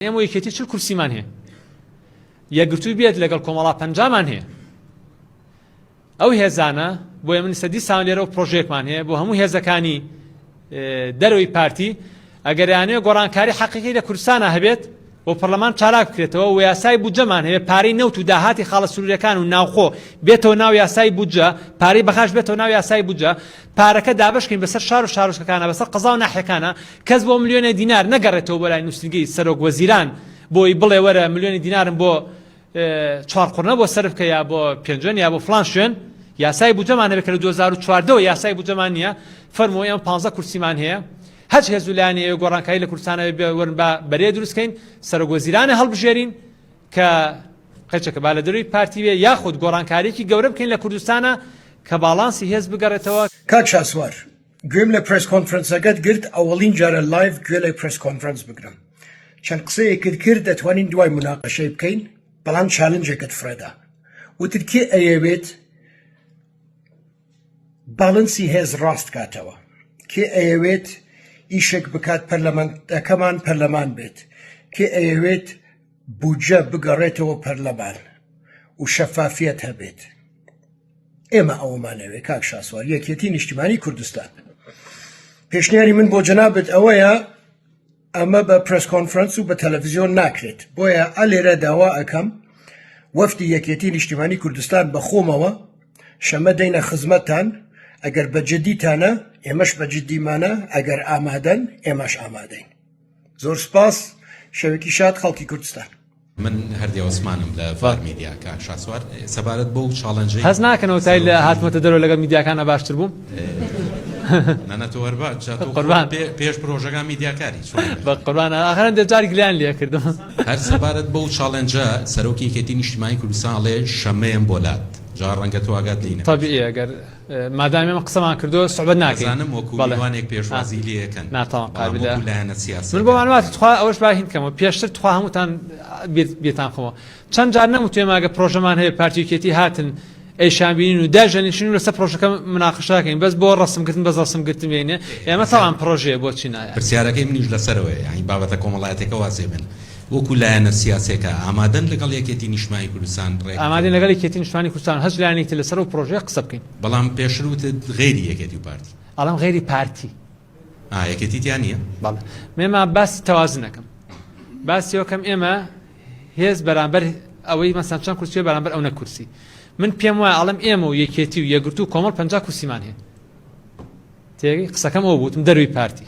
ئێمە و یەکێتی 40 کورسیمان هەیە یەکگرتوو بێت لەگەڵ کۆمەڵا پەنجامان هەیە ئەو هێزانە بۆیە من سەدی سان لێرە و پرۆژێکمان هەیە بۆ هەموو هێزەکانی دەرەوەی پارتی ئەگەرانەیە گۆڕانکاری حەقیقی لە کوردستانە هەبێت و پەرلەمان چالاک بکرێتەوە و یاسای بودجەمان هەیە پارەی نەوت و داهاتی خاڵە سنووریەکان و ناوخۆ بێتەوە ناو یاسای بودجە پارەی بەخاش بێتەوە ناو یاسای بودجە پارەکە دابەشکەین بەسەر شار و شارۆچکەکانە بەسەر قەزا و ناحیەکانە کەس بۆ ملیۆنێ دینار نەگەڕێتەوە بۆ لای نووسینگەی سەرۆک وەزیران بۆی بڵێ وەرە ملیۆنی دینارم بۆ چوارقوڕنە بۆ سەرف کە یا بۆ پێنجوێن یا بۆ فلان شوێن یاسای بودجەمان هەبێت کە لە 2014 یاسای بودجەمان نییە فەرموو ئێمە 15 کورسیمان هەیە هەچ هێز و لایەنی ئەوێ گۆڕانکاری لە کوردستان هەبێ بێ وەرن با بەرێ دروستکەین سەرۆک وەزیرانە هەڵبژێرین کە قەیچەکە با لە دەروی پارتی بێ یاخود گۆڕانکاریەکی گەورە بکەین لە کوردستانە کە باڵانسی هێز بگەڕێتەوە. کاک شاسوار گوێم لە press conference ەکەت گرت ئەوەڵین جارە live گوێ لە press conference بگرم چەند قسەیەکت کرد دەتوانین دوای موناقەشەی بکەین بەڵام challenge ێکت فڕێدا وتت کێ ئەیەوێت باڵنسی هێز ڕاست کاتەوە کێ ئەیەوێت ئیشێک بکات پەرلەمانەکەمان پەرلەمان بێت کێ ئەیەوێت بودجە بگەڕێتەوە پەرلەمان و شەفافیەت هەبێت ئێمە ئەوەمانەوێ کاک شاسوار یەکێتی نیشتیمانی کوردستان پێشنیاری من بۆ جەنابت ئەوەیە ئەمە بە press conference و بە تەلەڤزیۆن ناکرێت بۆیە ئەلێرە داوا ئەکەم وەفدی یەکێتی نیشتیمانی کوردستان بە خۆمەوە شەمە دەینە خزمەتتان ئەگەر بە جدیتانە ئێمەش بە جدیمانە ئەگەر ئامادەن ئێمەش ئامادەین زۆر سپاس شەوێکی شاد خەڵکی کوردستان. من هەردی عوسمانم لە ڤار میدیا کاک شاسوار سەبارەت بەو challenge ەی هەست ناکەنەوە تای لە هاتمەتە دەرەوە لەگەڵ میدیاکانە باشتر بووم نانا تۆ هەر با جا تۆ قوربان. پێ- پێش پرۆژەکان میدیاکاری چۆن بە قوربان ئاخر هەندێک جار گلیان لێ کردم هەر سەبارەت بەو challenge ە سەرۆکی یەکێتی نیشتیمانی کوردستان ئەڵێ شەمەیەم بۆ لات جا ڕەنگە تۆ ئاگات لێی نەبێت. تەبیعیە گەر مادام ئێمە قسەمان کردووە سوعبەت ناکەین. ئەزانم وەکو بەڵێ. میوانێک پێشوازی لێ ئەکەن نا تەواو بەڵام قابلە. وەکو لایەنە من بۆ سیاسیەکان. معلومات تخوا ئەوەش با هین کەمەوە پێشتر تخوا هەمووتان بیر بیرتان خەمەوە چەند جار نەموت ئێمە ئەگەر پرۆژەمان هەیە پارتی یەکێتی هاتن ئەیشان بینین و داژەنیشین و لەسەر پرۆژەکە مناقشە کەین بەس بۆ ڕەسم گرتن بەس ڕەسم گرتن بێنێ ئێمە تەوان پرۆژەیە بۆچی نایە. پرسیارەکەی منیش لەسەرەوەیە یانی بابەتە کۆمەڵایەتیەکە وازێ بێن وەکو لایەنە سیاسیەکە ئامادەن لەگەڵ یەکێتی نیشتمانی کوردستان ڕێک ئامادەین بکەون؟ لەگەڵ یەکێتی نیشتمانی کوردستان و هەچ لایەنێکی تر لەسەر ئەو پرۆژەیە قسە بکەین. بەڵام پێشتر وتت غەیری یەکێتی و پارتی. ئەڵێم غەیری پارتی. ئا یەکێتی تیا نییە؟ بەڵێ مێما باسی تەوازن ئەکەم باسی ئەوەکەم ئێمە هێز بەرامبەر ئەوەی مەسەن چەند کورسیە بەرامبەر ئەو نە کورسی من پێم وایە ئەڵێم ئێمە و یەکێتی و یەکگرتوو کۆمەڵ 50 کورسیمان هەیە تێگەی قسەکەم ئەوە بوتم دەروی پارتی.